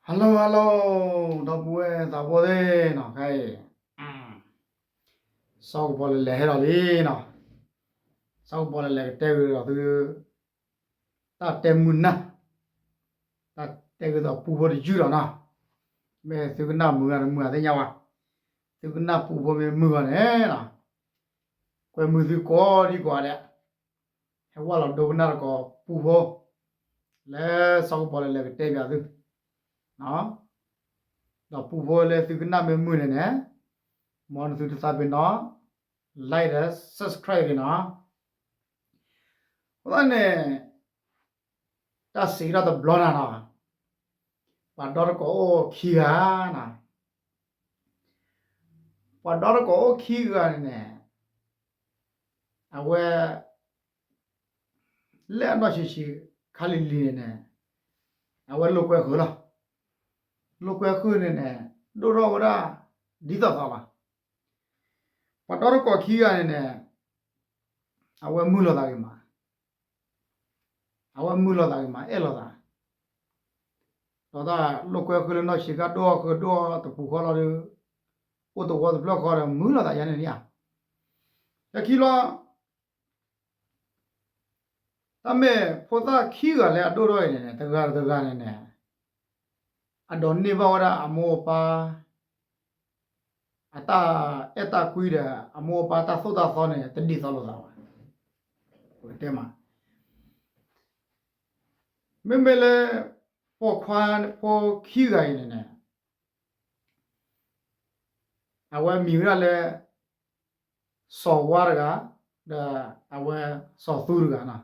Hello hello ဒီပုၢ်ဝဲၢ်သးဘိသ့ၣ်နီၤ, ခဲအံၤ စီၤကပီၤလဲၤလဲၤဟဲလီၤလံနီၤ, စီၤကပီၤလဲၤလဲၤကတဲဃုာ်ဒီးသု တၢ်တဲမုာ်နၢ်, တၢ်တဲဃုာ်ဒီးပူဖိတယုၢ်ဒီးနီၤ, မ့ၢ်သုကနၣ်မုာ်ဂ့ၤတမုာ်ဂ့ၤသ့ၣ်ညါဘၣ်, သုကနၣ်ပူဖိမ့ၢ်မုာ်ဂ့ၤန့ၣ်နီၤ, ကွဲမုာ်သုကိးဒံကိးဂၤဒဲး ဟဲဝဲလီၤဒိကနၣ်တကိးပူဖိ, လၢစီၤကပီၤလဲၤလဲၤကတဲပၠးသု, ဒီးပူဖိလၢသုကနၣ်မ့ၢ်မုာ်န့ၣ်န့ၣ်, မ်နသုတသးပ့ၤနီၣ် like ဒီး subscribe က့ၤနီၤ, အဃိသတးန့ၣ် တၢ်စံးထီၣ်တဘျီနၤနီၤ, ပှၤဒီတကိးအိၣ်ခံဂၤနၤ, ပှၤဒီတကိးအိၣ်ခံဂၤန့ၣ်န့ၣ်, အဝဲ လၢအနီၢ်ဆံးဆံးခါလံၤလံၤန့ၣ်န့ၣ်, အဝဲလိာ်ကွဲဃုာ်လီၤ, လိာ်ကွဲဃုာ်န့ၣ်န့ၣ်, ဒိၣ်ထီၣ်ဝဲဒၣ် ဒ်သိးသိးလီၤ, ပှၤဒီတကိးခံဂၤန့ၣ်န့ၣ်, အဝဲမုာ်လိာ်သးဂ့ၤမး, အဝဲမုာ်လိာ်သးဂ့ၤမး အဲၣ်လိာ်သး, ဒီးတၢ်လိာ်ကွဲဃုာ်လၢနီၢ်ဆံးခါဒိၣ်ဃုာ်ဒိၣ်တပူၤဃီလီၤဒီး, အိၣ်တဝီတဖျၢၣ်ဃီဒီး မုာ်လိာ်သးယါန့ၣ်ဧါ, လၢခံလီၤ တၢ်မ့ၢ်ဖိသၣ်ခံဂၤလၢအဒိၣ်ထီၣ်အံၤန့ၣ်န့ၣ် တဂၤတဂၤန့ၣ်န့ၣ်, အဒိးန့ၢ်ဘၣ်ဝဲဒၣ်အမိၢ်အပၢ် အတၢ်အဲၣ်တၢ်ကွံဒီး အမိၢ်အပၢ်တၢ်သိၣ်တၢ်သီန့ၣ် တဒ်သိးလိာ်သးဘၣ်, ပကတဲမး, မ့မ့ၢ်လၢ ပိာ်ခွါဖိခံဂၤအံၤန့ၣ်န့ၣ် အဝဲမံၤဝဲဒၣ်လၢ စီၤဝါတဂၤ, ဒီးအဝဲစီၤသူတဂၤနီၤ,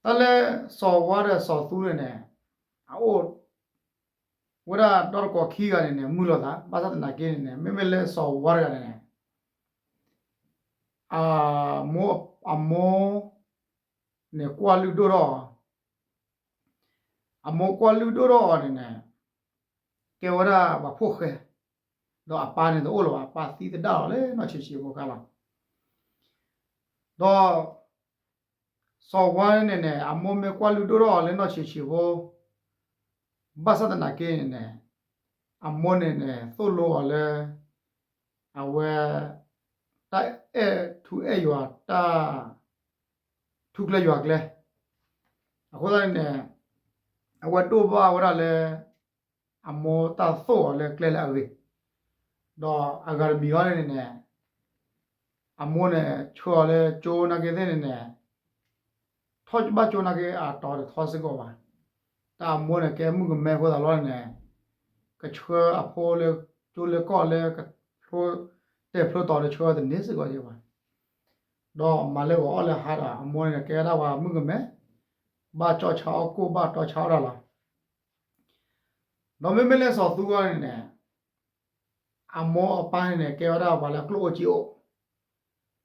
တၢ်လၢစီၤဝါဒီးစီၤသူန့ၣ်န့ၣ်, အအိၣ် ဝဲဒၣ်ဒီတကိးခံဂၤန့ၣ်န့ၣ် မုာ်လိာ်သး ဘၣ်ဆၣ်သနာ်က့န့ၣ်န့ၣ် မ့မ့ၢ်လၢစီၤဝါတဂၤန့ၣ်န့ၣ်, အမိၢ် အမိၢ်န့ၣ်ကွၢ်လုၢ်ဒိၣ်ထီၣ်အီၤ, အမိၢ်ကွၢ်လုၢ်ဒိၣ်ထီၣ်အီၤန့ၣ်န့ၣ်, ကဲဝဲဒၣ်ပှၤဖိၣ်ဃဲ, ဒီးအပၢ်န့ၣ်တအိၣ်လၢၤဘၣ်, အပၢ်သံသဒၣ်လီၤလၢနီၢ်ဆံးဆံးဖိခါလီၤ, ဒီး စီၤဝါန့ၣ်န့ၣ် အမိၢ်မ့ၢ်ကွၢ်လုၢ်ဒိၣ်ထီၣ်အီၤလၢနီၢ်ဆံးဆံးဖိ, ဘၣ်ဆၣ်သနာ်က့န့ၣ်န့ၣ်, အမိၢ်န့ၣ်န့ၣ် သိၣ်လိအီၤလၢ အဝဲ တၢ်အဲၣ်ထူအဲၣ်ယွၤ တၢ် ထူကျဲယွၤကျဲ, အဃိသတးန့ၣ်န့ၣ်, အဝဲဒိးဘၣ်ဝဲဒၣ်လၢ အမိၢ်တၢ်သိၣ်အီၤလၢကျဲလၢအဂ့ၤ, ဒီးအဂၤတမံၤဃီန့ၣ်န့ၣ်, အမိၢ်န့ၣ်ဆှၢအီၤလၢကၠိနာ်က့သ့ၣ်န့ၣ်န့ၣ်, ထီၣ်ဘၣ်ကၠိနာ်က့အတီၤတထီစ့ၢ်ကီးဘၣ်, တၢ်အမိၢ်န့ၣ်ကဲမုၣ်ကမဲအဃိသတးလီၤန့ၣ်, ကဆှၢအဖိလၢကၠိလၢကီၢ်လၢကဖျိ တဲာ်ဖျိတီၤဒီးဆှၢတန့ၢ်စ့ၢ်ကီးဘၣ်, ဒီးမၤလၢဂီၤအီၣ်လၢဟါဒီး အမိၢ်န့ၣ်ကဲဝဲဒၣ်ပှၤမုၣ်ကမဲ, ဘၣ်ကၠီၣ်ဆါအီၣ်ကိၣ် ဘၣ်တီဆါအီၣ်တၢ်လီၤ. ဒီးမ့မ့ၢ်လၢစီၤသူဂၤန့ၣ်န့ၣ်, အမိၢ်အပၢ်န့ၣ်န့ၣ် ကဲဝဲဒၣ်ပှၤလၢအကျိၣ်အိၣ်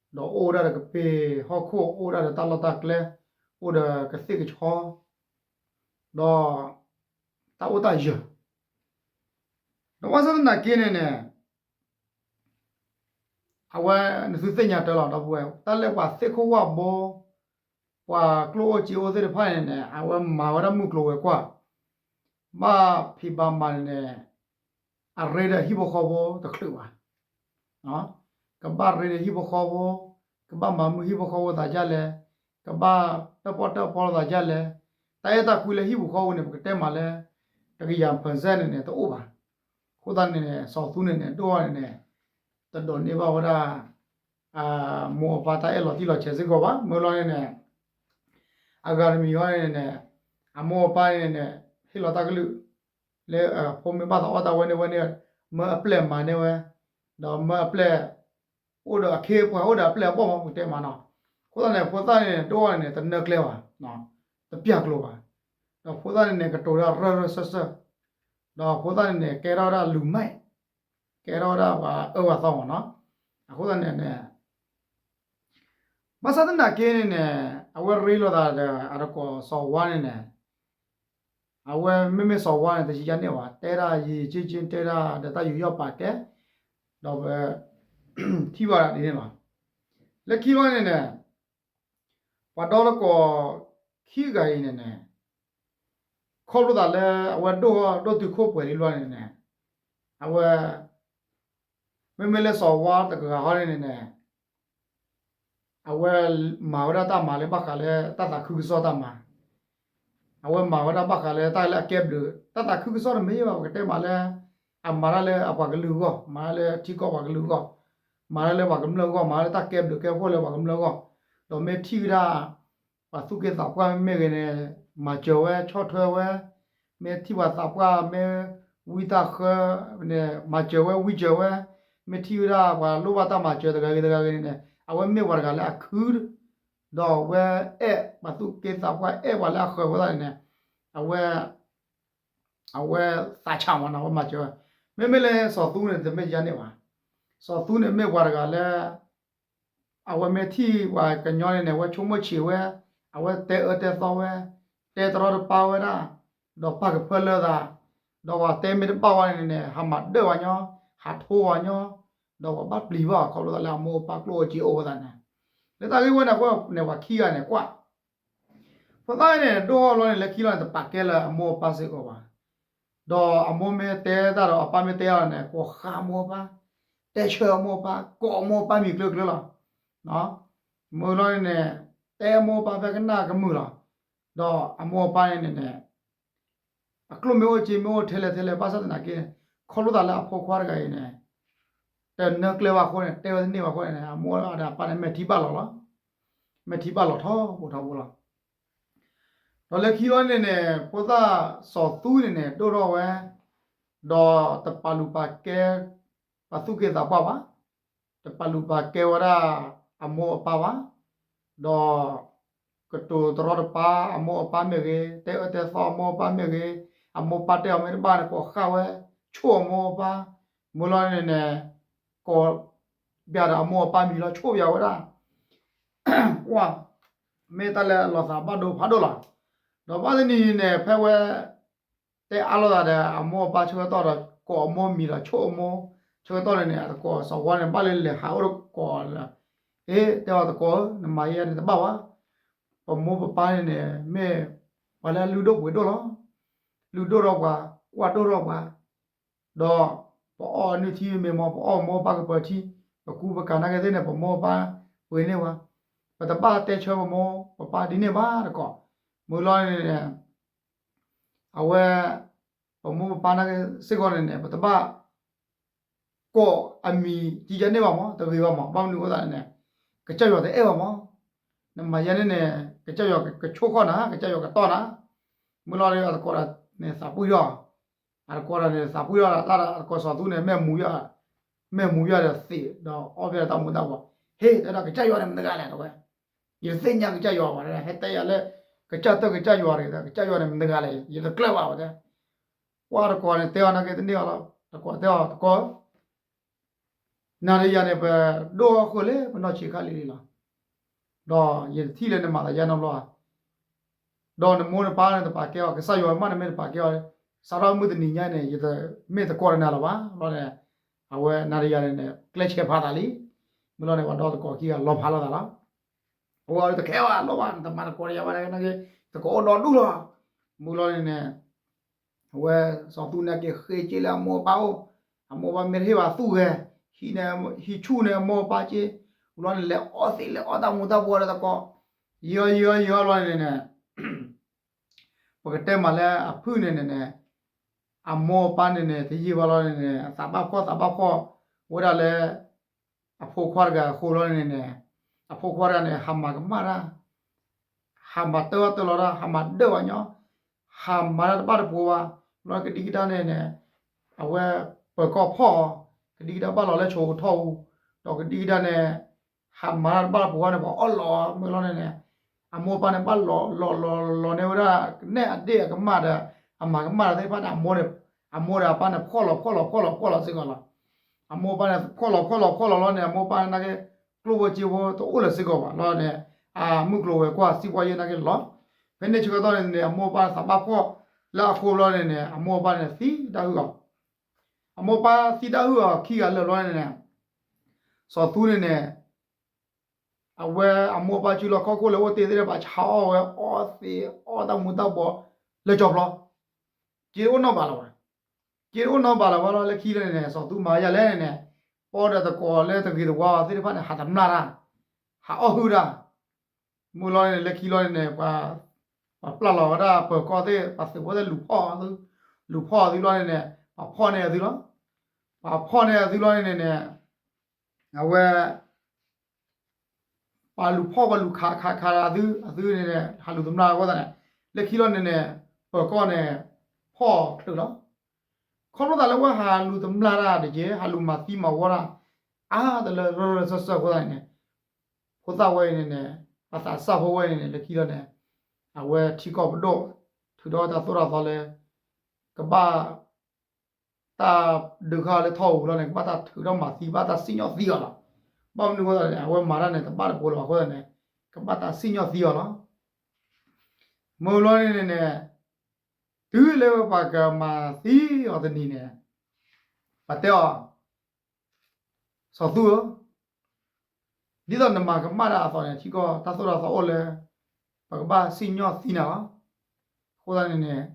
စ့အိၣ်, ဒီးအိၣ်ဝဲဒၣ်ဒီးကပ့ၤဟီၣ်ခိၣ်, အိၣ်ဝဲဒၣ်ဒီးတၢ်လီၢ်တၢ်ကျဲ, အိၣ်ဒီးကသ့ၣ်ကဆီ, ဒီးတၢ်အိၣ်တၢ်ယၢၤ, ဒီးဘၣ်ဆၣ်သနာ်က့န့ၣ်န့ၣ် အဝဲ နသုသ့ၣ်ညါတၢ်လီၤ ဒီပုၢ်ဝဲၢ်, တၢ်လၢပှၤသ့ၣ်ခိၣ်ဝၣ်ဘိ, ပှၤကျိၣ်အိၣ်စ့အိၣ်သ့ၣ်တဖၣ်န့ၣ်န့ၣ် အဝဲမၤဝဲဒၣ်မုၢ်ကျိၤဝဲၤကွာ်, ဘၣ်ဖံးဘၣ်မၤန့ၣ်န့ၣ်, အရ့ဒီးဟံၣ်ဖိဃီဖိတချုးဘၣ်, ကဘၣ်ရ့ဒီးဟံၣ်ဖိဃီဖိ, ကဘၣ်မၤမုာ်ဟံၣ်ဖိဃီဖိသးဒ်လဲၣ်, ကဘၣ်တၢၣ်ပီၣ်တၢၣ်ပီလိာ်သးဒ်လဲၣ်, တၢ်အဲၣ်တၢ်ကွံလၢဟံၣ်ပူၤဃီပူၤန့ၣ် ပကတဲမးလၢ တကယၤ percent န့ၣ်န့ၣ် တအိၣ်ဘၣ်. အဃိသတးန့ၣ်န့ၣ် စီၤသူန့ၣ်န့ၣ် ဒိၣ်အီၤန့ၣ်န့ၣ် တဒိးန့ၢ်ဘၣ်ဝဲဒၣ် အမိၢ်အပၢ်တၢ်အဲၣ်လီၤတံၢ်လီၤဆဲးစ့ၢ်ကီးဘၣ်. မ့ၢ်လီၤန့ၣ်န့ၣ် အဂၤတမံၤဃီန့ၣ်န့ၣ် အမိၢ်အပၢ်န့ၣ်န့ၣ် ဟ့ၣ်လီၤတၢ်ကလုၢ် လၢအဖိမ့ၢ်ဘၣ်သးအီၣ်တၢ်ဝဲန့ၣ်ဝဲန့ၣ် မၢအပျဲၢ်မၤန့ၢ်ဝဲ, ဒီးမၢအပျဲၢ် အိၣ်ဒီးအခ့အပှၤ အိၣ်ဒီးအပျဲၢ်အဘီၣ်မး ပကတဲမးနီၤ. အဃိသတးန့ၣ် ဖိသၣ်န့ၣ် ဒိၣ်အီၤန့ၣ် တနၢကျဲဘၣ်, တပျၢ်ကျိၤဘၣ်. ဒီးဖိသၣ်န့ၣ်န့ၣ် ကတိၤတၢ်ရၢၢ်ရၢၢ်စၢၢ်စၢၢ်, ဒီးဖိသၣ်န့ၣ်န့ၣ် ကဲထီၣ်ဝဲဒၣ်လူၤမဲာ်, ကဲထီၣ်ဝဲဒၣ်ပှၤအၢပှၤသီမးနီၤ. အဃိသတးန့ၣ်န့ၣ် ဘၣ်ဆၣ်သနာ်က့န့ၣ်န့ၣ် အဝဲရ့လိာ်သးဒီးအတကိးစီၤဝါန့ၣ်န့ၣ် အဝဲမ့မ့ၢ်စီၤဝါန့ၣ် တဆံးယါန့ၢ်ဘၣ်, တဲဒၣ်ယံာ်ယံာ်က့က့ တဲဒၣ်ဒီးတၢ်ယူးယီၣ်ပာ်ကဲ, ဒီးပထံၣ်ဘၣ်ဒၣ်ဒ်န့ၣ်လီၤ. လၢခံလီၤန့ၣ်န့ၣ် ပှၤဒီတကိးခံဂၤအံၤန့ၣ်န့ၣ် ခ ခီဖျိသးလၢအဝဲဒိၣ်ဒိၣ်တုာ်ခိၣ်ပှဲၤဒံးလီၤန့ၣ်န့ၣ်, အဝဲ မ့မ့ၢ်လၢစီၤဝါတကဂၤဟီန့ၣ်န့ၣ် အဝဲမၤဝဲဒၣ်တၢ်မၤလၢဘၣ်ဃးလၢတၢ်သးခုကစီၣ်တၢ်မၤ, အဝဲမၤဝဲဒၣ်ဘၣ်ဃးလၢတၢ်လၢအကဲဘျုး တၢ်သးခုကစီၣ်တမ့ၢ်ဘၣ် ပကတဲမးလၢ အမၤတၢ်လၢအပှၤကလုာ်အဂီၢ် မၤတၢ်လၢထံကီၢ်ပှၤကလုာ်အဂီၢ်, မၤတၢ်လၢပှၤကမျၢၢ်အဂီၢ် မၤတၢ်လၢတၢ်ကဲဘျုးကဲဖှိၣ်လၢပှၤကမျၢၢ်အဂီၢ်, ဒီးမ့ၢ်ထံၣ်ဝဲဒၣ် ပှၤသူၣ်က့သးပှၢ်မ့မ့ၢ်ဂ့ၤန့ၣ် မၤစၢၤဝဲ ဆီၣ်ထွဲဝဲ, မ့ၢ်ထံၣ်ပှၤသးပှၢ်မ့ၢ်ဝံတၢ်ဃၢန့ၣ် မၤစၢၤဝဲဝံစၢၤဝဲ, မ့ၢ်ထံၣ်ဝဲဒၣ်ပှၤလိၣ်ဘၣ်တၢ်မၤစၢၤတဂၤဂ့ၤတဂၤဂ့ၤန့ၣ်န့ၣ် အဝဲမ့ၢ်ပှၤတဂၤလၢအခု ဒီးအဝဲအဲၣ်ပှၤသူၣ်က့သးပှၢ်အဲၣ်ပှၤလၢအဃၢၤအဃိသတးန့ၣ်န့ၣ် အဝဲ အဝဲသးဆးမးနီၤ အဝဲမၤစၢၤဝဲ, မ့မ့ၢ်လၢစီၤသူန့ၣ် တမ့ၢ်ဒ်န့ၣ်ဘၣ်, စီၤသူန့ၣ်မ့ၢ်ပှၤတဂၤလၢ အဝဲမ့ၢ်ထံၣ်ပှၤကညီန့ၣ်န့ၣ် အဝဲဆိကမိၣ်ဆံးဝဲ, အဝဲတဲအၢတဲသီဝဲ, တဲတရီတပါဝဲဒၣ်, ဒီးပာ်ကဖၢလၢသး, ဒီးပှၤတဲမ့ၢ်တဘၣ်ဝဲန့ၣ်န့ၣ် ဟးမၤဒၢၣ်ဝဲညီ, ဟးထိဝဲညီ, ဒီးပှၤဘၣ်ပျံၤဘၣ် ခီဖျိသးလၢအမိၢ်အပၢ်ကျိၣ်အိၣ်စ့အိၣ်ဝဲသတးန့ၣ်, လၢတၢ်ဂ့ၢ်ဝဲန့ၣ်အဃိန့ၣ် ပှၤခံဂၤန့ၣ်ကွၢ် ဖိသၣ်န့ၣ် ဒိၣ်ထီၣ်လီၤန့ၣ် လၢခံလီၤန့ၣ် တပာ်ကဲလၢအမိၢ်အပၢ်စ့ၢ်ကီးဘၣ်, ဒီးအမိၢ်မ့ၢ်တဲတၢ်ဒီးအပၢ်မ့ၢ်တဲအီၤန့ၣ် ကိးဃါအမိၢ်အပၢ်, တဲဆၢအမိၢ်အပၢ်, ကိးအမိၢ်အပၢ်မံၤကျၢၤကျၢၤလီၤ. မုၢ်လီၤန့ၣ်န့ၣ် တဲအမိၢ်အပၢ်ဖဲကနၣ်ကမုာ်လီၤ. ဒီးအမိၢ်အပၢ်န့ၣ်န့ၣ် အကျိၣ်မ့ၢ်အိၣ်စ့မ့ၢ်အိၣ်ထဲလဲၣ်ထဲလဲၣ် ဘၣ်ဆၣ်သနာ်က့ ခီဖျိသးလၢအဖိခွါတဂၤအံၤန့ၣ် တနၢကျဲဘၣ်အဃိန့ၣ် တဲဝဲတန့ၢ်ဘၣ်အဃိန့ၣ် အမိၢ်ဒီးအပၢ်န့ၣ် မဲာ်ထံဘၣ်လီၤလီၤ. မဲာ်ထံဘၣ်လီၤထီဘိထီဘိလီၤ. ဒီးလၢခံလီၤန့ၣ်န့ၣ် ဖိသၣ်စီၤသူန့ၣ်န့ၣ် ဒိၣ်ထီၣ်ဝဲ ဒီးတပာ်လုၢ်ပာ်ကဲ ပှၤသူၣ်က့သးပှၢ်ဘၣ်, တပာ်လုၢ်ပာ်ကဲဝဲဒၣ်အမိၢ်အပၢ်ဘၣ်, ဒီး ကတိၤတရီတပါအမိၢ်အပၢ်မ့ၢ်ဂ့ၤ, တဲအၢတဲသီအမိၢ်အပၢ်မ့ၢ်ဂ့ၤ, အမိၢ်ပၢ်တဲအီၤမ့ၢ်တဘၣ်န့ၣ် ကိးဃါဝဲ, ဆိၣ်အမိၢ်အပၢ်, မုၢ်လီၤန့ၣ်န့ၣ် ကိးပျးဒီးအမိၢ်အပၢ်မံၤလီၤ ဆိၣ်ပျးဝဲဒၣ် ကွၢ်, မ့ၢ်တၢ်လၢအလီၤသးဘၣ်ဒိဖးဒိၣ်လီၤ. ဒီးဘၣ်တနံၤန့ၣ် ဖဲဝဲ တဲအါလိာ်သးဒီး အမိၢ်အပၢ်ဆၢကတီၢ်ဒီး ကိးအမိၢ်မံၤဒီးဆိၣ်အမိၢ်, ဆၢကတီၢ်န့ၣ်န့ၣ် အသကိးစီၤဝါန့ၣ် ဘၣ်လၢလဲၤဟးအိၣ်တကိးလၢ, အ့ တဲအီၤသကိးဧၢ, နမၤယဲန့ၣ်တဘၣ်ဘၣ်, ပမိၢ်ပပၢ်န့ၣ်န့ၣ် မ့ၢ်ပှၤလၢအလုၢ်ဒိၣ်ပှ့ၤဒိၣ်လီၤ. လုၢ်ဒိၣ်ထီၣ်ပှၤ, ကွၢ်ဒိၣ်ထီၣ်ပှၤ ဒီးပအီၣ်နုၢ်ထံမ့ၢ်မ့ၢ် ပအီၣ်မိၢ်ပၢ်ကပၢၤထံ, ပကူပကၤနာ်က့သ့ၣ်န့ၣ် ပမိၢ်ပၢ်ပှ့ၤန့ၢ်ဝဲ, ပတဘၣ်တဲဆၢပမိၢ်ပပၢ်ဒ်န့ၣ်ဘၣ်တကိး, မုၢ်လီၤန့ၣ်န့ၣ် အဝဲ ပမိၢ်ပပၢ်နာ်က့စ့ၢ်ကီးန့ၣ်န့ၣ် ပတဘၣ် ကိးအမံၤကံကဲန့ၢ်ဘၣ်မး တဂ့ၤဘၣ်မး ဘၣ်မနုၤအဃိသတးန့ၣ်န့ၣ် ကစၢ်ယွၤတအဲၣ်ဘၣ်မး, နမၤယဲန့ၣ်န့ၣ် ကစၢ်ယွၤကဆိၣ်ဃီၣ်နၤ ကစၢ်ယွၤကတီၢ်နၤ, မုၢ်လီၤဒီးအသကိးဒီးန့ၣ်သးပှံၢ်ထီၣ်, အသကိးဒီးန့ၣ်သးပှံၢ်ထီၣ်တၢ်ဒီးအသကိးစီၤသူန့ၣ် မဲာ်မူၤယါ, မဲာ်မူၤယါဒီးသံးဒီးအီၣ်ဘၣ်တၢ်မူၤတၢ်ဘှီး, ဟ့ၣ် တဲဒၣ်ကစၢ်ယွၤန့ၣ်မတၤတဂၤလဲၣ် တဲဝဲ, ယတသ့ၣ်ညါကစၢ်ယွၤဘၣ် ဟဲတဲယၤလၢ ကစၢ်တၢ်ကစၢ်ယွၤတဂၤ ကစၢ်ယွၤန့ၣ်မတၤတဂၤလဲၣ် ယတကျၢၢ်ဘၣ်ဝဲတဲ, ကွၢ်တကိးန့ၣ်တဲအီၤနာ်က့တန့ၢ်အီၤလီၤ, တကိးတဲအီၤသကိး နၤဒီးယၤန့ၣ် ပဒိၣ်အီၣ်ဃုာ်လၢပနီၢ်ဆံးခါလံလံလီၤ, ဒီးယတထံၣ်လၢနမၤသးယါနီတဘျီဧါ, ဒီးနမိၢ်နပၢ်န့ၣ်တပာ်ကဲအီၤ ကစၢ်ယွၤမးန့ၣ်မ့ၢ်တပာ်ကဲအီၤ, စးထီၣ်မုၢ်တနံၤညါန့ၣ် ယတမ့ၢ်သကိးဒီးနၤလၢၤဘၣ်, ဘျီန့ၣ် အဝဲနၤဒီးယၤန့ၣ်န့ၣ် ကျဲဆဲးဖးသးလံ, မုၢ်လီၤန့ၣ် ပှၤဒီသကိးခံဂၤလီၤဖးလိာ်သးလီၤ, အဝဲအီၤတခဲဘၣ်လီၤဘၣ် နတမၤသကိးဒီးယၤဘၣ်နာ်က့ သကိးအိၣ်ဒီဒူၣ်လီၤ, မုၢ်လီၤန့ၣ်န့ၣ် အဝဲစီၤသူန့ၣ်က့ၤဃ့က့ၤလၢအမိၢ်အပၢ်အိၣ်, အမိၢ်အပၢ်မ့ၢ်တဟ့ၣ်ဘၣ်သူၣ်ဂဲၤ, ဟံးန့ၢ်ဟံးဆူၣ်န့ၢ်အမိၢ်အပၢ်က့ၤ, မုၢ်လီၤန့ၣ် လဲၤအီသံးလဲၤအီတၢ်မူၤတၢ်ဘှီးဒီးသကိး, ယံာ်အီၤယံာ်အီၤယံာ်အီၤလီၤန့ၣ်န့ၣ် ပကတဲမးလၢအဖုၣ်န့ၣ်န့ၣ်န့ၣ် အမိၢ်အပၢ်န့ၣ်န့ၣ် တယံာ်ဘၣ်လီၤန့ၣ်န့ၣ် အသးဘၣ်ဖှီၣ်သးဘၣ်ဖှီၣ်ဝဲဒၣ်လၢ အဖိခွါတဂၤအဃိလီၤန့ၣ်န့ၣ် အဖိခွါတဂၤန့ၣ် ဟးမၤကမၣ်တၢ် ဟးမၤတၢ်အီၣ်တၢ်လီတၢ် ဟးမၤဒၢၣ်ဝဲညီ, ဟးမၤတၢ်တဘၣ်တပှိၤဘၣ်, လီၤကဒံကဒါန့ၣ်န့ၣ် အဝဲပၢၤကီၢ်ဖီၣ်အီၤ, ကဒံကဒါဘၣ်လီၤလၢဆိကထီၣ်အူ, ဒီးကဒံကဒါန့ၣ် ဟးမၤတၢ်တဘၣ်တပှိၤဘၣ်န့ၣ် ပှၤအီၣ်လီၤမ့ၢ်လီၤန့ၣ်န့ၣ်, အမိၢ်အပၢ်န့ၣ် ဘၣ်လီၤလီၤလီၤလီၤန့ၢ်ဝဲဒၣ် ကနဲၣ်အဒ့ၣ်အကမၣ်ဒီး အမၤကမၣ်ဒီးသ့ၣ်တဖၣ်န့ၣ် အမိၢ်န့ၣ် အမိၢ်ဒီးအပၢ်န့ၣ် ဖှီၣ်လီၤဖှီၣ်လီၤဖှီၣ်လီၤဖှီၣ်လီၤစ့ၢ်ကီးလီၤ. အမိၢ်အပၢ်န့ၣ် ဖှီၣ်လီၤဖှီၣ်လီၤဖှီၣ်လီၤလီၤန့ၣ် အမိၢ်အပၢ်န့ၣ်နာ်က့ ကျိၣ်ဖိစ့ဖိတအိၣ်လၢၤစ့ၢ်ကီးဘၣ်လီၤန့ၣ်, အမုၢ်ကျိၤဝဲၤကွာ်စံးပှၤယဲနာ်က့လီၤ. ဖဲန့ၣ်ဆၢကတီၢ်န့ၣ်န့ၣ် အမိၢ်အပၢ်သးဘၣ်ဖှီၣ်လၢအဃိဘျီန့ၣ်န့ၣ် အမိၢ်အပၢ်န့ၣ်သံတၢ်ဟုၣ်အီၤ, အမိၢ်အပၢ်သံတၢ်ဟုၣ်အီၤခံဂၤလၢာ်ဘျီန့ၣ်န့ၣ် စီၤသူန့ၣ်န့ၣ် အဝဲအမိၢ်အပၢ်စုလီၢ်ခီၣ်ခိၣ်လၢအိၣ်တ့ၢ်သ့ၣ်တဖၣ် ဆါအီၣ်ဝဲအီသံးအီတၢ်မူၤတၢ်ဘှီးလၢကၠီဖျီ က့တအိၣ်နီတဘျီလၢၤဘၣ်. က့တအိၣ်နီတဘျီလၢၤဘၣ်လီၤ. လၢခံလၢန့ၣ်န့ၣ် စီၤသူမၤယၤလဲၣ်န့ၣ်န့ၣ်, ပီဒီးသကိးလၢတဂ့ၤတဝါအီၤသ့ၣ်တဖၣ်န့ၣ် ဟးတမျၢ်တၢ်, ဟးအီၣ်ဟုၣ်တၢ်. မုၢ်လီၤန့ၣ်န့ၣ် လၢခံလီၤန့ၣ်န့ၣ် ပှၤပျၢ်လီၤဝဲဒၣ်ပၢၤကီၢ်သ့ၣ် ပှၤသုးဖိသ့ၣ်လူၤဖီၣ်အသု, လူၤဖီၣ်အသုလီၤန့ၣ်န့ၣ် ပှၤဖီၣ်န့ၢ်အသုလီၤ. ပှၤဖီၣ်န့ၢ်အသုလီၤန့ၣ်န့ၣ်န့ၣ် အဝဲ ပှၤလူၤဖီၣ်ပှၤလူၤခးခးခးအသု, အသုန့ၣ်န့ၣ် ဟးလူၤတမျၢ်အဃိသတးန့ၣ်, လၢခံလီၤန့ၣ်န့ၣ် ပၢၤကီၢ်န့ၣ် ဖီၣ်ချုးလီၤ. ခီဖျိသးလၢဝဲဟးလူၤတမျၢ်တၢ်တက့ၢ်, ဟးလူၤမၤသံမၤဝီတၢ် အါတလၢရၢၢ်ရၢၢ်စၢၢ်စၢၢ်အဃိသတးန့ၣ်န့ၣ်, ဖိသၣ်ဝဲအံၤန့ၣ်န့ၣ် အသးစၢ်ဖိဝဲအံၤန့ၣ်န့ၣ် လၢခံလီၤန့ၣ် အဝဲထံကီၢ်ပဒိၣ် ထုးထီၣ်တၢ်သိၣ်တၢ်သီလၢ ကဘၣ် တၢ်ဒုးဃာ်လၢထီၣ်အူလီၤန့ၣ် ကဘၣ်တၢ်ထုးထီၣ်မၤသံ ဘၣ်တၢ်စံၣ်ညီၣ်သံအီၤလီၤ. ဘၣ်မနုၤအဃိသတးန့ၣ် အဝဲမၤတၢ်န့ၣ် တဘၣ်တပိၤလၢၤဘၣ်အဃိသတးန့ၣ် ကဘၣ်တၢ်စံၣ်ညီၣ်သံအီၤလီၤ. မုၢ်လီၤန့ၣ်န့ၣ်န့ၣ် တုၤလၢပှၤကမၤသံအီၤတနံၤန့ၣ် ပှၤတဲအီၤ စီၤသူဧၢ, ဒ်သိးနမၤကမၣ်တၢ်အသိးန့ၣ် ထံကီၢ်တၢ်သိၣ်တၢ်သီအိၣ်လၢ ပကဘၣ်စံၣ်ညီၣ်သံနၤလီၤ. အဃိသတးန့ၣ်န့ၣ်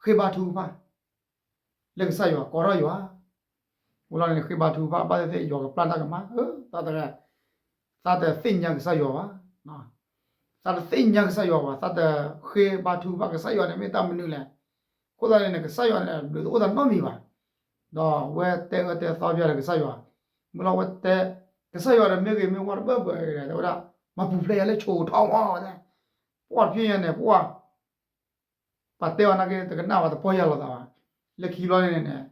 ဃ့ဘါထုကဖၣ် လၢကစၢ်ယွၤ ကိးထီၣ်ယွၤ, မုၢ်လီၤန့ၣ် ဃ့ဘါထုကဖၣ် ဘၣ်သ့ၣ်သ့ၣ် ယွၤကပျၢ်တၢ်ကမၣ်, သးတ, သးတသ့ၣ်ညါကစၢ်ယွၤဘၣ်, သးတသ့ၣ်ညါကစၢ်ယွၤဘၣ်, သးတဃ့ဘါထုကဖၣ်ကစၢ်ယွၤန့ၣ်မ့ၢ်တၢ်မနုၤလဲၣ်. အဃိသတးန့ၣ်န့ၣ် ကစၢ်ယွၤန့ၣ် ဒုးတအိၣ်သးနီတမံၤဘၣ်. ဒီးအဝဲတဲအၢတဲသီပျၢ်ဒီးကစၢ်ယွၤ, မုၢ်လီၤဝဲတဲ, ကစၢ်ယွၤဒီးမ့ၢ်ဂ့ၤမ့ၢ်ဝါတဘၢဘၢဂ့ၤဒီး တဲဝဲဒၣ် မၤပူၤဖျဲးယၤလၢဆိးကထီမး, ပှၤတဖျၢၣ်ညါန့ၣ် ပှၤ ပှၤတဲအီၤနာ်က့ တကနၣ်ဘၣ်တပီၢ်ယၢ်လီၤသးဘၣ်. လၢခံလီၤန့ၣ်န့ၣ်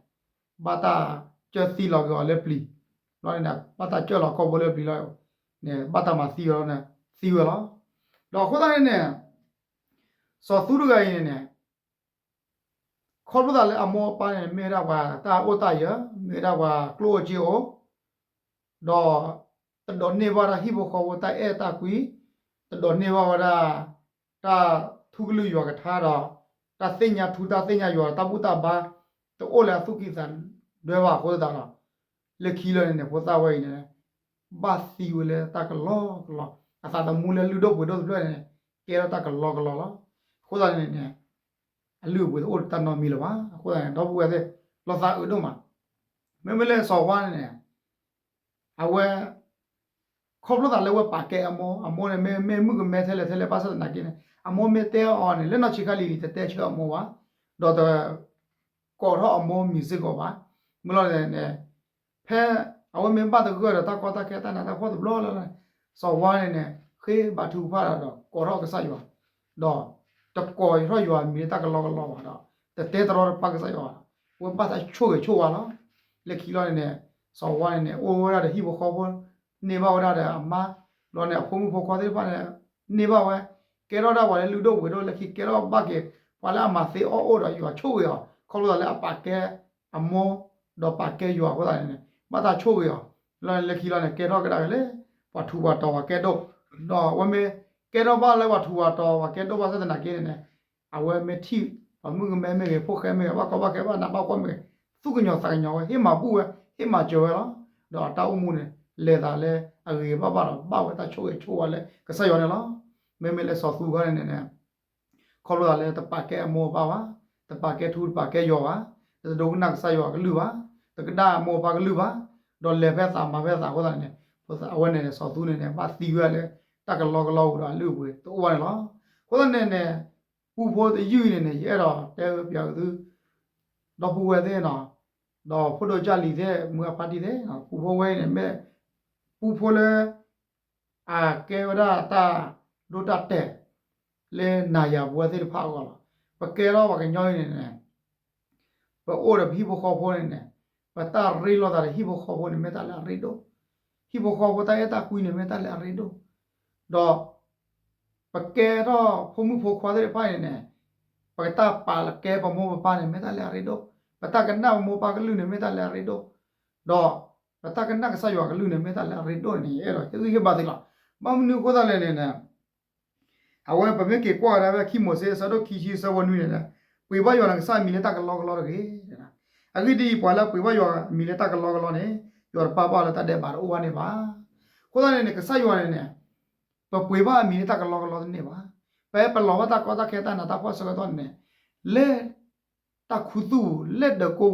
ဘၣ်တၢ်ကၢၢ်သံလီၤက့ၤအီၤလၢပျံၤ, လီၤန့ၣ်န့ၣ် ဘၣ်တၢ်ကၢၢ်လီၤကီၢ်ဖိလၢပျံၤလီၤန့ၣ် ဘၣ်တၢ်မၤသံဝဲလီၤန့ၣ် သံဝဲလီၤ. ဒီးအဃိသတးန့ၣ်န့ၣ် စီၤသူတဂၤအံၤန့ၣ်န့ၣ် ခီဖျိသးလၢအမိၢ်အပၢ်န့ၣ် မ့ၢ်ဝဲဒၣ်ပှၤတၢ်အိၣ်တၢ်ယၢၤ, မ့ၢ်ဝဲဒၣ်ပှၤကျိၣ်အိၣ်စ့အိၣ်, ဒီးတဒိးန့ၢ်ဘၣ်ဝဲဒၣ်ဟံၣ်ဖိဃီဖိတၢ်အဲၣ်တၢ်ကွံ, တဒိးန့ၢ်ဘၣ်ဝဲဒၣ် တၢ်ထူကလုၢ်ယွၤကထါဒီး တၢ်သ့ၣ်ညါထူတၢ်သ့ၣ်ညါယွၤတၢ်ဘူၣ်တၢ်ဘါ တအိၣ်လၢအသူၣ်ကံၢ်သးဒွဲဘၣ်အဃိသတးဒီး လၢခံလၢန့ၣ်န့ၣ် ဖိသၣ်ဝဲအံၤန့ၣ် ဘၣ်သံဝဲလၢတၢ်ကလီကလီ, အသးသမူလၢလုၢ်ဒိၣ်ပှ့ၤဒိၣ်တဖျၢၣ်န့ၣ် ကဲထီၣ်တၢ်ကလီကလီလီၤ. အဃိသတးန့ၣ်န့ၣ် အလုၢ်အပှ့ၤတအိၣ်တၢ်နီတမံၤလၢၤဘၣ်. အဃိသတးန့ၣ် ဒီပုၢ်ဝဲၢ်သ့ၣ် လီၤသးအုးဒိၣ်မး, မ့မ့ၢ်လၢစီၤဝါန့ၣ်န့ၣ် အဝဲ ခီဖျိသးလၢအဝဲပာ်ကဲအမိၢ်, အမိၢ်န့ၣ် မ့ၢ် မ့ၢ်မုၣ်ကမဲထဲလဲၣ်ထဲလဲၣ် ဘၣ်ဆၣ်သနာ်က့န့ၣ် အမိၢ်မ့ၢ်တဲအီၤန့ၣ် လၢနီၢ်ဆံးခါလံၤလံၤ တတဲဆၢအမိၢ်ဘၣ်, ဒီးတကိးထီၣ်အမိၢ်မံၤစ့ၢ်ကီးဘၣ်. မုၢ်လီၤန့ၣ်န့ၣ် ဖဲအဝဲမ့ၢ်ဘၣ်သဂၢၢ်ဒီးတၢ်ကီတၢ်ခဲတၢ်နးတၢ်ဖှီၣ်တဘျီလၢ်လၢ်န့ၣ် စီၤဝါန့ၣ်န့ၣ် ဃ့ဘါထုကဖၣ်ဒီးကိးထီၣ်ကစၢ်ယွၤ, ဒီးတကိးထီၣ်ယွၤအမံၤလၢတၢ်ကလီကလီဘၣ်ဒီး တတဲတရီတပါကစၢ်ယွၤဘၣ်, အဝဲဘၣ်တၢ်ဆိၣ်ဂ့ၤဆိၣ်ဝါလီၤ. လၢခံလီၤန့ၣ်န့ၣ် စီၤဝါန့ၣ်န့ၣ် အိၣ်ဝဲဒၣ်ဒီးဟံၣ်ဖိဃီဖိ, န့ၢ်ဘၣ်ဝဲဒၣ်ဒီးအမါ, လီၤန့ၣ် အဖိမုၣ်ဖိခွါသ့ၣ်တဖၣ်န့ၣ် န့ၢ်ဘၣ်ဝဲ, ကဲထီၣ်ဒၣ်ပှၤလၢလုၢ်ဒိၣ်ပှ့ၤဒိၣ်, လၢခံကဲထီၣ်ဘၣ်က့ၤ ပှၤလၢအမၤသ့အီၣ်အိၣ်ဒီးယွၤဆိၣ်ဂ့ၤအီၤ ခီဖျိသးလၢအပာ်ကဲအမိၢ် ဒီးပာ်ကဲယွၤအဃိသတးန့ၣ်န့ၣ် ဘၣ်တၢ်ဆိၣ်ဂ့ၤအီၤ, လီၤန့ၣ်လၢခံလီၤန့ၣ် ကဲထီၣ်ကဒါက့ၤလၢ ပှၤထူးပှၤတီၤပှၤကဲဒိၣ်, ဒီးအဝဲမ့ၢ်ကဲထီၣ်ဘၣ်လၢပှၤထူးပှၤတီၤပှၤကဲဒိၣ်ဘၣ်ဆၣ်သနာ်က့န့ၣ်န့ၣ် အဝဲမ့ၢ်ထံၣ် ပှၤမုၣ်ကမဲမ့ၢ်ဂ့ၤ ဖိၣ်ဃဲမ့ၢ်ဂ့ၤ ဘၣ်ကီဘၣ်ခဲဘၣ်နးဘၣ်ဖှီၣ်မ့ၢ်ဂ့ၤ သူၣ်ကညီၤသးကညီၤဝဲ ဟ့ၣ်မၤဘူၣ်ဝဲ ဟ့ၣ်မၤစၢၤဝဲလီၤ. ဒီးအတၢ်အိၣ်မူန့ၣ် လဲၤသးလၢအဂ့ၤဘၣ်ဘၣ်ဒီး ဘၣ်ဝဲတၢ်ဆိၣ်ဂ့ၤဆိၣ်ဝါလၢကစၢ်ယွၤန့ၣ်လီၤ. မ့မ့ၢ်လၢစီၤသူခီန့ၣ်န့ၣ် ခီဖျိသးလၢတပာ်ကဲအမိၢ်အပၢ်ဘၣ်, တပာ်ကဲထူတပာ်ကဲယွၤဘၣ်, တဒိကနၣ်ကစၢ်ယွၤအကလုၢ်ဘၣ်, တကနၣ်အမိၢ်အပၢ်ကလုၢ်ဘၣ်, ဒီးလဲၤဖဲသးမၤဖဲသးအဃိသတးန့ၣ် အဝဲန့ၣ်န့ၣ် စီၤသူန့ၣ်န့ၣ် ဘၣ်သံဝဲလၢ တၢ်ကလီကလီပူၤဒီးအလုၢ်အပှ့ၤတအိၣ်ဘၣ်န့ၣ်လီၤ. အဃိသတးန့ၣ်န့ၣ် ပူဖိတယုၢ်အံၤန့ၣ်န့ၣ် ယအဲၣ်ဒိးတဲဝဲပျးသု ဒီပုၢ်ဝဲၢ်သ့ၣ်နီၤ, ဒီးဖိဒိၣ်ကၢ်လံၤသ့ၣ် မုၢ်အဖါတံၢ်သ့ၣ် ပူဖိဝဲအံၤန့ၣ်မ့ၢ် ပူဖိလၢ အကဲဝဲဒၣ်တၢ်ဒိတၢ်တဲာ် လၢနၤယၤပဝဲသ့ၣ်တဖၣ်အဂီၢ်လီၤ. ပကဲထီၣ်ပှၤကညီအံၤန့ၣ်န့ၣ် ပအိၣ်ဒီးပဟံၣ်ဖိဃီဖိန့ၣ်န့ၣ် ပတၢ်ရ့လိာ်သးဒီးဟံၣ်ဖိဃီဖိန့ၣ် မ့ၢ်တၢ်လၢအရ့ဒိၣ်, ဟံၣ်ဖိဃီဖိတၢ်အဲၣ်တၢ်ကွံန့ၣ် မ့ၢ်တၢ်လၢအရ့ဒိၣ်, ဒီး ပကဲထီၣ်ဖိမုၣ်ဖိခွါသ့ၣ်တဖၣ်အံၤန့ၣ်န့ၣ် ပကတၢ်ပာ်ကဲပမိၢ်ပပၢ်န့ၣ် မ့ၢ်တၢ်လၢအရ့ဒိၣ်, ပတၢ်ကနၣ်ပမိၢ်ပၢ်ကလုၢ်န့ၣ် မ့ၢ်တၢ်လၢအရ့ဒိၣ်, ဒီး ပတၢ်ကနၣ်ကစၢ်ယွၤကလုၢ်န့ၣ် မ့ၢ်တၢ်လၢအရ့ဒိၣ်န့ၣ် ယအဲၣ်ဒိးဟ့ၣ်ဂံၢ်ဟ့ၣ်ဘါသုလီၤ. ဘၣ်မနုၤအဃိသတးလဲၣ်န့ၣ်န့ၣ် အဝဲပမ့ၢ်က့ၤကွၢ်ဝဲဒၣ်ဖဲခံမိၤၡ့ အဆၢဒိၣ်ခံဆံ အဆၢဖိနွံန့ၣ် ပှ့ၤဘၣ်ယွၤနကစၢ်အမံၤလၢတၢ်ကလီကလီတဂ့ၤ. အဂ့ၢ်ဒ်အံၤ, ပှၤလၢအပှ့ၤဘၣ်ယွၤအမံၤလၢတၢ်ကလီကလီန့ၣ် ယွၤတပာ်ဘၣ်လၢတၢ်ဒဲးဘးတအိၣ်ဘၣ်န့ၣ်ဘၣ်. အဃိသတးန့ၣ်န့ၣ် ကစၢ်ယွၤန့ၣ်န့ၣ် ပပှ့ၤဘၣ်အမံၤလၢတၢ်ကလီကလီတန့ၢ်ဘၣ်. ဖဲပလီၤဘၣ်တၢ်ကီတၢ်ခဲတၢ်နးတၢ်ဖှီၣ်ဆၢကတီၢ်န့ၣ်န့ၣ် လၢ တၢ်ခူသူၣ်ပူၤ လၢဒၢးကိ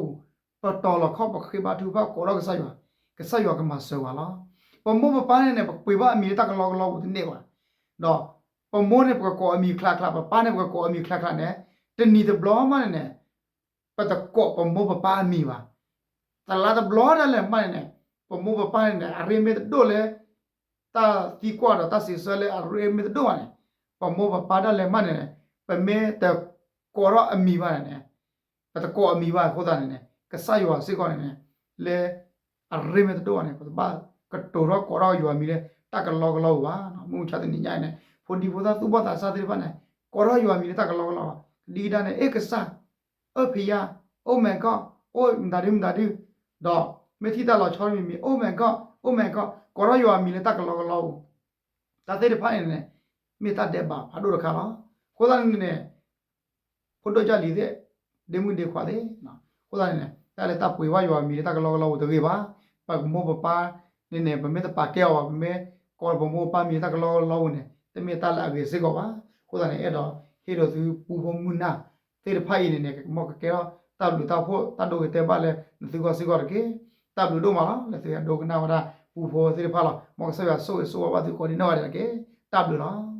ပူၤ ပတီၤလီၤခီၣ် ပဃ့ဘါထုကဖၣ် ကိးထီၣ်ကစၢ်ယွၤ, ကစၢ်ယွၤကမၤစၢၤပှၤလီၤ. ပမိၢ်ပပၢ်န့ၣ်န့ၣ် ပပှ့ၤဘၣ်အမံၤလၢတၢ်ကလီကလီပူၤတန့ၢ်ဘၣ်, ဒီးပမိၢ်န့ၣ် ပကကိးအမံၤချါချါ, ပပၢ်န့ၣ် ပကကိးအမံၤချါချါန့ၣ်, တနံၤတဘျီမးန့ၣ်န့ၣ် ပတကိးပမိၢ်ပပၢ်အမံၤဘၣ်. တလါတဘျီဒၣ်လဲာ်မးန့ၣ်န့ၣ် ပမိၢ်ပပၢ်န့ၣ်န့ၣ် အရ့မ့ၢ်တဒိၣ်လၢ တၢ်သံကွၢ်ဒီးတၢ်စံးဆၢလၢအရ့မ့ၢ်တဒိၣ်ဘၣ်န့ၣ်, ပမိၢ်ပပၢ်ဒၣ်လဲာ်မးန့ၣ်န့ၣ် ပမ့ၢ်တကိးထီၣ်အမံၤဘၣ်န့ၣ်န့ၣ်, ပတကိးအမံၤဘၣ်အဃိသတးန့ၣ်န့ၣ် ကစၢ်ယွၤစ့ၢ်ကီးန့ၣ်န့ၣ် လၢအရ့မ့ၢ်တဒိၣ်ဘၣ်န့ၣ် ပတဘၣ်ကတိၤထီၣ်ကိးထီၣ်ယွၤအမံၤလၢတၢ်ကလီကလီပူၤဘၣ်. မုၢ်မဆါတနံၤညါအံၤန့ၣ် ဖိဒံဖိသၣ်သူၣ်ဘီၣ်သးစၢ်သ့ၣ်တဖၣ်န့ၣ် ကိးထီၣ်ယွၤအမံၤလၢတၢ်ကလီကလီဘၣ်, ကဒံကဒါန့ၣ် အ့ၣ်ကစၢ်, အၢဖံယါ, အိၣ်မဲာ်ကီၢ်, အိၣ်မတၤဒုမတၤဒု, ဒီးမ့ၢ်ထံၣ်တၢ်လီၤဆီတမံၤမံၤ အိၣ်မဲာ်ကီၢ်, အိၣ်မဲာ်ကီၢ်, ကိးထီၣ်ယွၤအမံၤလၢတၢ်ကလီကလီပူၤ တၢ်သ့ၣ်တဖၣ်န့ၣ်န့ၣ် မ့ၢ်တၢ်ဒဲးဘးဖးဒိၣ်တခါလီၤ. အဃိသတးန့ၣ်န့ၣ် ဖိဒိၣ်ကၢ်လံၤသ့ၣ်, ဒ့မုၣ်ဒ့ခွါသ့ၣ်, အဃိသတးန့ၣ်န့ၣ် တၢ်လၢတၢ်ပှ့ၤဘၣ်ယွၤအမံၤလၢတၢ်ကလီကလီပူၤတဂ့ၤဘၣ်. ပမိၢ်ပပၢ်န့ၣ်န့ၣ် ပမ့ၢ်တပာ်ကဲအီၤဘၣ်, ပမ့ၢ်ကိးပမိၢ်ပပၢ်မံၤလၢတၢ်ကလီကလီပူၤန့ၣ် တမ့ၢ်တၢ်လၢအဂ့ၤစ့ၢ်ကီးဘၣ်. အဃိသတးန့ၣ် အဲၣ်ဒိးဟ့ၣ်ဒိးသုပူဖိမုၢ်နၢ်သ့ၣ်တဖၣ်အံၤန့ၣ်န့ၣ် ကမီၢ်ကကဲထီၣ်တၢ်ဘျုးတၢ်ဖှိၣ် တၢ်ဒိဂ့ၤတဲာ်ဘၣ်လၢနသုဂီၢ်စ့ၢ်ကီးတက့ၢ်. တၢ်ဘျုးဒိၣ်မးလီၤ လၢသုဟဲဒိကနၣ်ဝဲဒၣ်ပူဖိသ့ၣ်တဖၣ်လီၤ. မ်ကစၢ်ယွၤဆိၣ်ဂ့ၤဆိၣ်ဝါဘၣ်သုကိးဒံနီၢ်ဂၤဒဲးတက့ၢ်. တၢ်ဘျုးလီၤ.